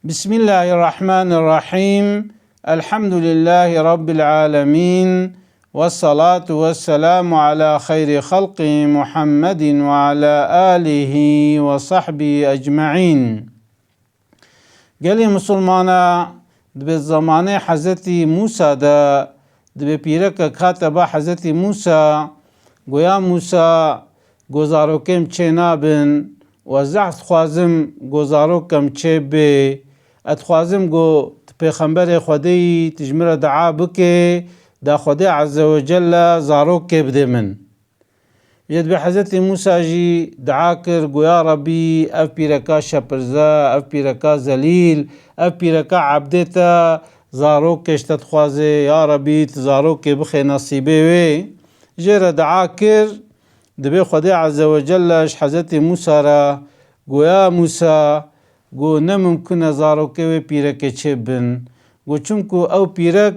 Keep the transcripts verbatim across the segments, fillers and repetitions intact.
Bismillahirrahmanirrahim. Elhamdülillahi Rabbil alemin. Vessalatu vesselamu ala hayri halqi Muhammedin ve ala alihi ve sahbihi ecmaîn. Gelê Musulmana, di bi zamanê Hezretî Mûsa de, di bi pîrekek hate ba Hezretî Mûsa, goya Mûsa, go zarokêm çê nabin û ez zehf dixwazim go zarokem çê bê. Ez dixwazim go tu pêxemberê Xwedê yî, tu ji min re dua bikê, da Xwedê Azze ve Celle zarokê bidê min. Ji dibê Hezretî Mûsa jî dua kir, got, Ya Rebî, ev pîreka şepirze, ev pîreka zelîl, ev pîreka ebdê te zarokê ji te dixwaze, ya Rebî, tu zarokê bixê nesîbê wê. Jê re dua kir, dibê Xwedê Azze ve Celle ji Hezretî Mûsa re got, Ya Mûsa, got, ne mimkun e zarokê wê pîrekê çêbin. Got, çimku ew pîrek,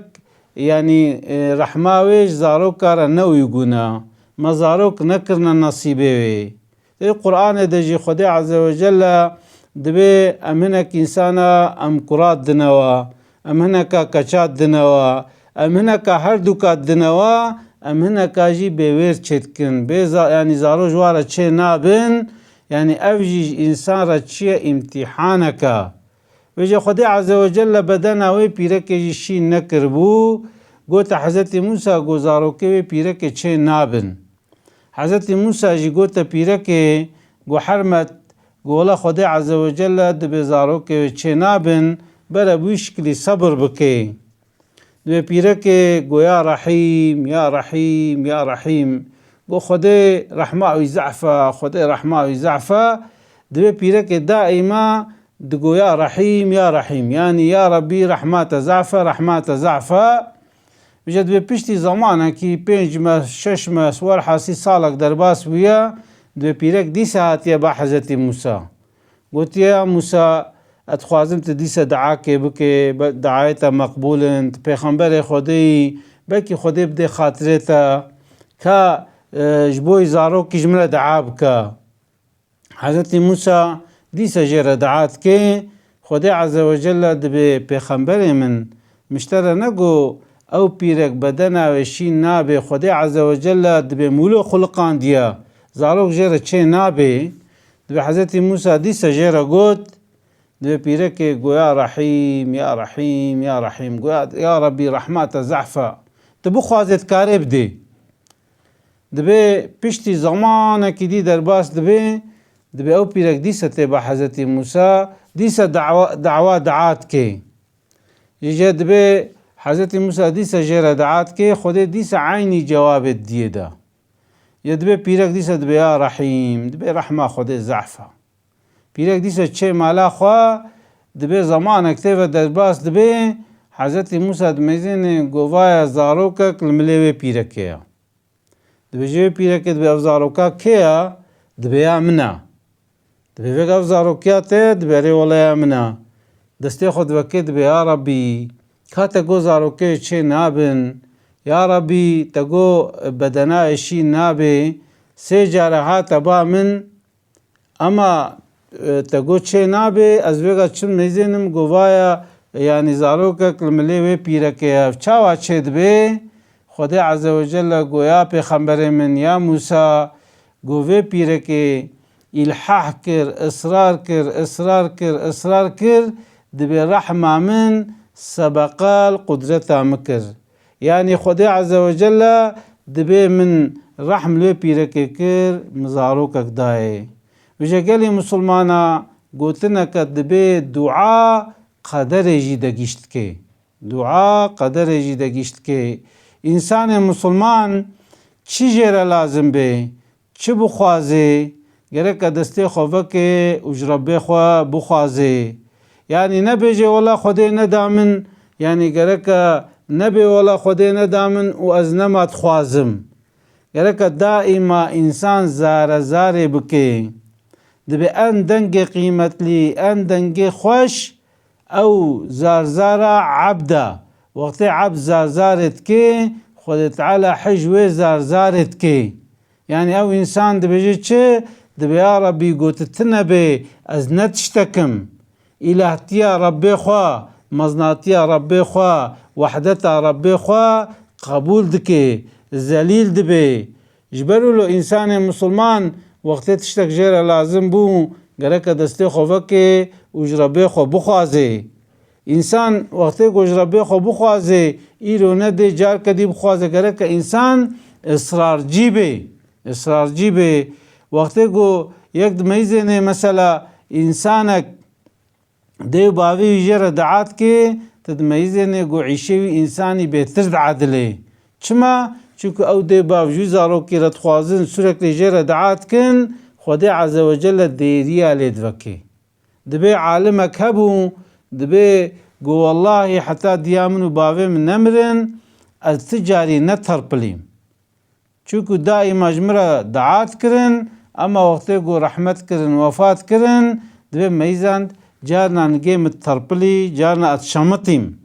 yanî, e, rehma wê ji zaroka re ne uygûn e. Me zarok nekirine nesîbê wê. Ê Qur'anê de jî Xwedê Azze ve Celle dibê em hinek însana em kurat dinewa, em hineka keça dinewa, em hineka her duka dinewa, em hineka jî bêwêr çêdikin. Bê za-, yanî zaro ji wa re çê nabin, yanî ev jî ji însan re çi ye, îmtîhaneke. Vêce Xwedê Azze ve Celle bedena wê pîrekê jî şîn nekiribû, gote Hezretî Mûsa, got, zarokê wê pîrekê çê nabin. Hezretî Mûsa jî gote pîrekê, got, Hermet, got, wela Xwedê Azze ve Celle dibê zarokê wê çê nabin, bere bi wî şikilî sebir bikê. Dibê pîrekê got, Ya Rehîm, ya Rehîm, ya Rehîm. Got, Xwedê rehma wî zehf e, Xwedê rehma wî zehf e. Dibê pîrekê daîma digo, Ya Rehîm, ya Rehîm. Yanî, Ya Rebî, rehma te zehf e, rehma te zehf e. Vêce dibê piştî zemanekî, pênc meh, şeş meh, werhasî salek derbas bûye, dibê pîrek dîsa hatiye ba Hezretî Mûsa. Gotiye, Ya Mûsa, ez dixwazim tu dîsa duakê bikê, be-, duayê te meqbûl in, tu pêxemberê Xwedê yî, belkî Xwedê bidê xatirê te, ka, e, ji bo zarokî ji min re dua bike. Hezretî Mûsa dîsa jê re dua dike, Xwedê Azze ve Celle dibê pêxemberê min, min ji te re negot, ew pîrek bedena wê şîn nabê, Xwedê Azze ve Celle dibê mûlo xuliqandiye, zarok jê re çê nabê. Dibê Hezretî Mûsa dîsa jê re got, dibê pîrekê got, Ya Rehîm, ya Rehîm, ya Rehîm. Got, Ya, ya Rebî, rehma te zehf e. Tu bixwazê dikarê bidê. Dibê piştî zemanekî dî derbas dibê, dibê ew pîrek dîsa tê ba Hezretî Mûsa, dîsa dawa, dawa dua dike. Ji jê dibê Hezretî Mûsa dîsa jê re dua dike, Xwedê dîsa eynî cewabê didiyê de. Ya dibê pîrek dîsa dibê, Ya Rehîm, dibê rehma Xwedê zehf e. Pîrek dîsa çê mala xwe, dibê zemanek tê ve derbas dibê, Hezretî Mûsa dimeyzêne govaya zarokek li milê wê pîrekê ye. Dibêje wê pîrekê, dibê ev zaroka kê ye? Dibê ya min e. Dibê vêga ev zarokiya te ye? Dibê erê wela ya min e. Destê xwe divekê, dibê, Ya Rebî, ka te got zarokê çê nabin, ya Rebî, te got bedena êşî nabê, sê care hate ba min, ema, e, te got çê nabê, ez vêga çim neyzênim, govaya, yanî zarokek li milê wê pîrekê ye. Ev çawa çê dibê? Xwedê Azze ve Celle goya pêxemberê min, ya Mûsa, go vê pîrekê îlhah kir, israr kir, israr kir, israr kir, dibê rehma min sebeqal qudreta min kir. Yanî Xwedê Azze ve Celle dibê min rehm li wê pîrekê kir, min zarokek dayê. Vêce gelê misilmana gotineke dibê dua qederê jî degîş dike. Dua qederê jî degîş dike. Însanê misilman çi jê re lazim bê, çi bixwazê, gereke destê xwe veke û ji Rebbê xwe bixwazê. Yanî nebêje, Wela Xwedê neda min, yanî gereke nebê, Wela Xwedê neda min û ez nema dixwazim. Gereke daîma însan zare zarê bike. Dibê en dengê qîmetlî, en dengê xweş, ew zarzara ebd e. Wextê ebd zarzarê dike, Xwedê Teala hij wê zarzarê dike. Yanî ew însan dibêje çi? Dibê, Ya Rebî, go tu tune bê, ez ne tiştek im. Îlahtiya Rebbê xwe, meznatiya Rebbê xwe, wehdeta Rebbê xwe qebûl dike, zelîl dibe. Ji ber wilo însanê misilman wextê tiştek jê re lazim bû, gereke destê xwe veke û ji Rebbê xwe bixwaze. Însan wextê ku ji Rebbê xwe bixwaze, îro nedê, carke dî bixwaze, gereke însan israrcî be. Israrcî be. Wextê ku yek dimeyzênê, mesela, însanek dê û bavê wî jê re dua dike, tu dimeyzênê ku îşê wî însanî bêtir diedilê. Çima? Çunku ew dê bav ji wî zarokî re dixwazin, sûreklî jê re dua dikin, Xwedê Azze ve Celle dêriya lê diveke. Dibê alimek hebû, dibê got, wellahî heta diya min û bavê min nemirin, ez ti carî neterpilîm. Çunku daîma ji min re dua dikirin, ema wextê ku rehmet kirin, wefat kirin, dibê meyzand, carna nigê min terpilî, carna ez şemitîm.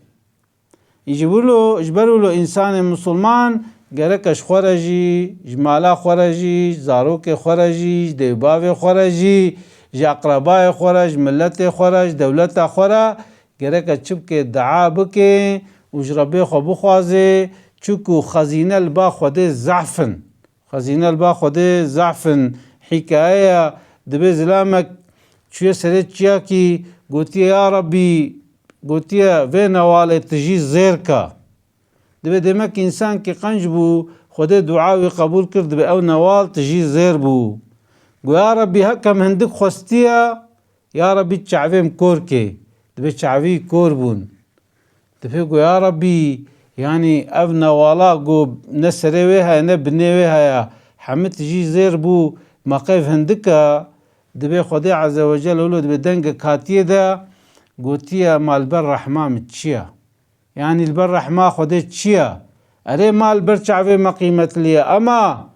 Î ji wilo, ji ber wilo însanê misilman gereke ji xwe re jî, ji mala xwe re jî, ji zarokê xwe re jî, ji dêvbavê xwe re jî, ji eqrebayê xwe re, ji miletê xwe re, ji dewleta xwe re gereke çi bike, dua bike û ji Rebbê xwe bixwaze, çunku xezîne li ba Xwedê zehf in. Xezîne li ba Xwedê zehf in. Hîkayeya, dibê zilamek çûye serê çiyakî, gotiye, ya Rebbî, gotiye, vê newalê tu jî zêr ke. Dibê demek însankî qenc bû, Xwedê dua wî qebûl kir, dibê ew newal tu jî zêr bû. Got, ya Rebbî, heke min hindik xwestiye, ya Rebbî, çavê min kor kê. Dibê çavî kor bûn. Dibê got, ya Rebbî, yanî ev newala ku ne serê wê heye, ne binê wê heye, hemî tu jî zêr bû, me qey ev hindik e. Dibê Xwedê Azze ve Celle wilo dibê dengek hatiye de, gotiye, ma li ber rehma min çi ye? Yanî li ber rehma Xwedê çi ye? Erê, ma li ber çavê me qîmetli ye, ema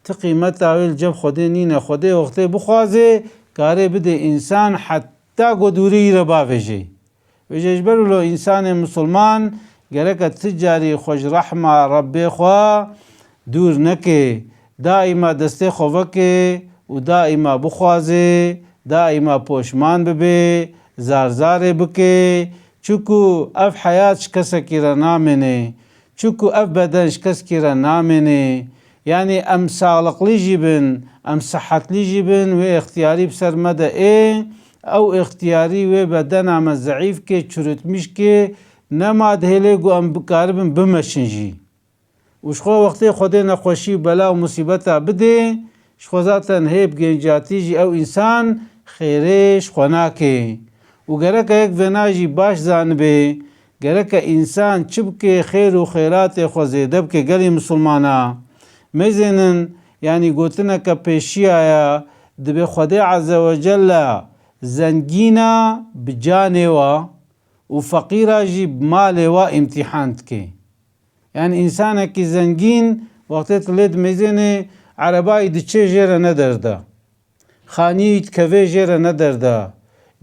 ti qîmeta wê li cem Xwedê nîne. Xwedê wextê bixwaze, karê bidê însan heta ku dûrî wî re bavêje. Vêje ji ber wilo însanê misilman gereke ti carî xwe ji rehma Rebbê xwe dûr neke. Daîma destê xwe veke û daîma bixwaze, daîma poşman bibe, zarzarê bike. Çunku ev heyat ji kesekî re namêne. Çunku ev beden ji kesekî re namêne. Yanî em saxliqlî jî bin, em sihetlî jî bin, wê extiyarî bi ser me de ê, ew extiyarî wê bedena me zeîf ke, çirutmîş ke, nema dihêlê ku em bikaribin bimeşin jî. Û ji xwe wextê Xwedê nexweşî û bela û musîbeta bidê, ji xwe zaten hê bi gencatî jî ew însan xêrê ji xwe nake. Û gereke yek vêna jî baş zanibe, gereke însan çi bike xêr û xêratê xwe zêde bike gelê misilmana. Mêzênin, yanî gotineke pêşiya ye, dibê Xwedê Azze ve Celle zengîna bi canê wa û feqîra jî bi malê wa îmtîhan dike. Yanî însanekî zengîn wextê tu lê dimêzênê, erebayî diçê jê re ne derde. Xanî yî dikeve jê re ne derde.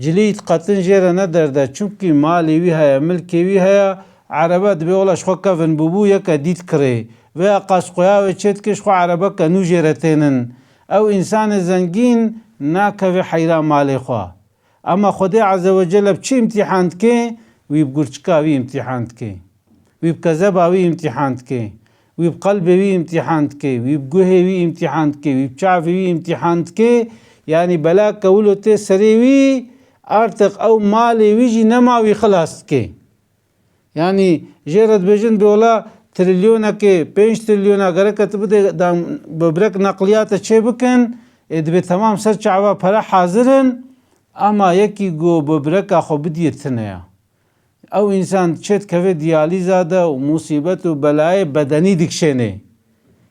Cilî yî diqetin jê re ne derde. Çimkî malê wî heye, milkê wî heye, erebe dibê wela ji xwe kevin bûbû, yeke dî dikirê. Veya qasqoya wê çê dike, ji xwe erebeke nû jê re tênin. Ew însanê zengîn nakeve heyra malê xwe. Ema Xwedê Azze ve Celle bi çi îmtîhan dike? Wî bi gurçika wî îmtîhan dike. Wî bi kezeba wî îmtîhan dike. Wî bi qelbê wî îmtîhan dike. Wî bi guhê wî îmtîhan dike. Wî bi çavê wî îmtîhan dike. Yanî bela ke wilo tê serê wî, artık ew malê wî jî nema wî xilas dike. Yanî jê re dibêjin, bê wela trilyonekê, pênc trilyona gereke tu bidê, dan, böbrek neqliyate çê bikin, ê dibê temam ser çava pere hazir in, ama yekî ku böbreka xwe bidiyê tune ya. Ew însan çê dikeve diyalîza de û musîbet û belayê bedenî dikişênê.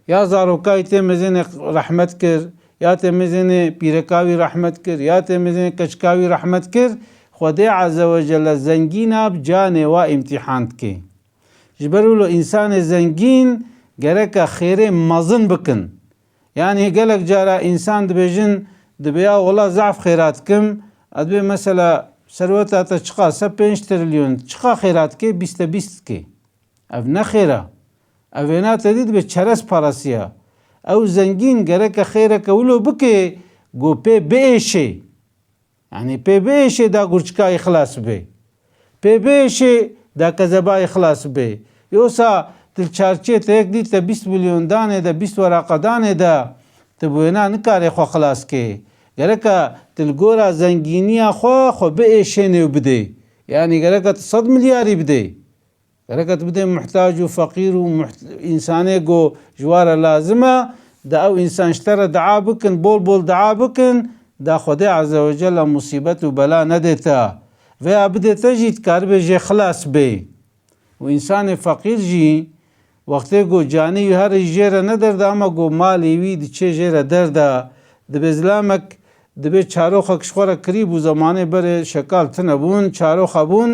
Ya zarokayî tê mezênê rehmet kir, ya tê mezênê pîreka wî rehmet kir, ya tê mezênê keçika wî rehmet kir, Xwedê Azze ve Celle zengîna bi canê wa îmtîhan dike. Ji ber wilo însanê zengîn gereke xêrê mezin bikin. Yanî gelek cara însan dibêjin, dibê ya wela zaf xêra dikim, ez dibê mesela serweta te çiqas e, pênc trilyon, çiqa xêra dike, bîste bîst dike. Ev ne xêr e. Ev wêna te dî dibe çerez parasî ye. Ew zengîn gereke xêreke wilo bike, ku pê biêşê. Yanî pê biêşê da gurçikayî xilas bê. Pê biêşê da kezebayî xilas bê. Yosa tu li çarçê te yek dî te bîst milyon danê de, bîst weraqa danê de, tu bi wêna nikarê xwe xilas kê. Gereka tu li gora zengîniya xwe, xwe biêşênê û bidê. Yanî gereka tu sed milyarî bidê. Gereka tu bidê muhtac û feqîr û muht-, însanê ku ji we re lazim e, da ew însan ji te re dua bikin, bol bol dua bikin, da Xwedê Azze ve Celle musîbet û bela nedê te. Veya bidê te jî, dikaribe jê xilas bê. Û însanê feqîr jî, wextê ku canê wî herî jê re nederda, ama ku malê wî diçê jê re derda, dibê zilamek, dibê çaroxek ji xwe re kirî bû, zemanê berê şekal tune bûn, çaroxa bûn,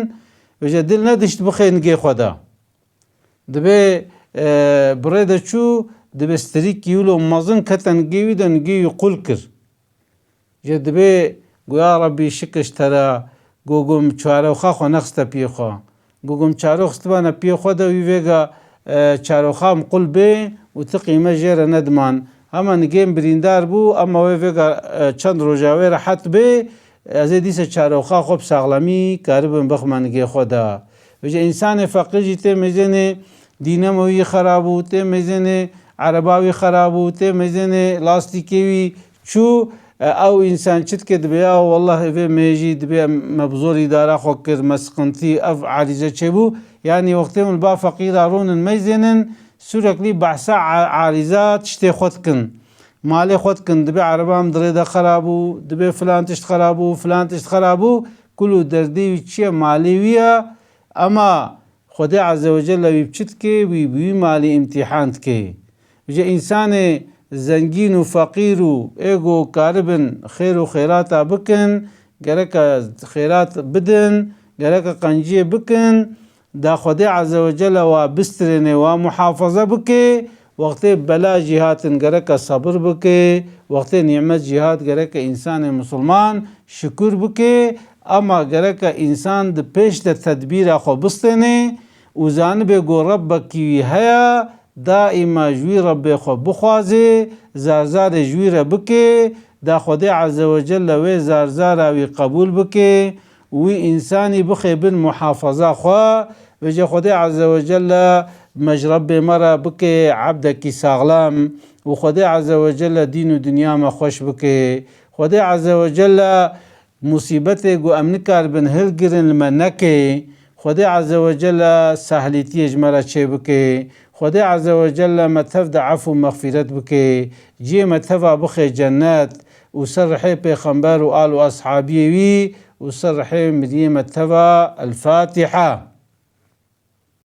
vêje dil nedişt bixê nigê xwe de. Dibê, e, bi rê de çû, dibê strîkî wilo mezin kete nigê wî de, nigê wî qul kir. Jê dibê go, ya Rebbî, şikir ji te re, go, go min çaroxa xwe nexiste piyê xwe. Go, go min çarox xistibane piyê xwe de, wî vêga, e, çaroxa min qul bê û ti qîmet jê re nediman. Hema nigê min birîndar bû, ema wê vêga, e, çend roja wê rehet bê, ez ê dîsa çaroxa xwe bi saxlemî karibim bixime nigê xwe de. Vêje însanê feqîr jî tê mêzênê dînema wî xerab bû, tê mêzênê ereba wî xerab bû, tê mêzênê lastîkê wî çû, e, ew însan çi dike, dibê, ya wallah, vê mêjî dibê me bi zor îdara xwe kir, me siqintî, ev arîze çêbû. Yanî wextê hûn li ba feqîra rûnin meyzênin, sûreklî behsa a-, arîza tiştê xwe dikin. Malê xwe dikin, dibê ereba min di rê de xerab bû, dibê filan tişt xerab bû, filan tişt xerab bû, kul û derdê wî çi ye, malê wî ye, ema Xwedê Azze ve Celle wî bi çi dike? Wî bi wî malî îmtîhan dike. Vêje însanê zengîn û feqîr û ê ku karibin xêr û xêrata bikin, gereka xêrat bidin, gereka qenciyê bikin, da Xwedê Azze ve Celle wa bistirêne, wa muhafaza bike, wextê bela jî hatin gereka sabir bike, wextê nîmet jî hat gereka însanê misilman şikûr bike, ema gereka însan di pêş de tedbîra xwe bistêne û zanibe ku Rebbekî wî heye, daîma ji wî Rebbê xwe bixwaze, zarzarê ji wî re bike, da Xwedê Azze ve Celle wê zarzara wî qebûl bike û wî însanî bixe bin muhafaza xwe. Vêje Xwedê Azze ve Celle me ji Rebbê me re bike ebdekî saxlem û Xwedê Azze ve Celle dîn û dinya me xweş bike. Xwedê Azze ve Celle musîbetê ku em nikaribin hilgirin li me neke. Xwedê Azze ve Celle sahlîtiyê ji me re çêbike. Xwedê Azze ve Celle me tev de efû mexfîret bike. Cihê me teva bixe cennet û ser rihê Pêxember û al û ashabiyê wî û ser rihê miriyê me teva. El Fatiha.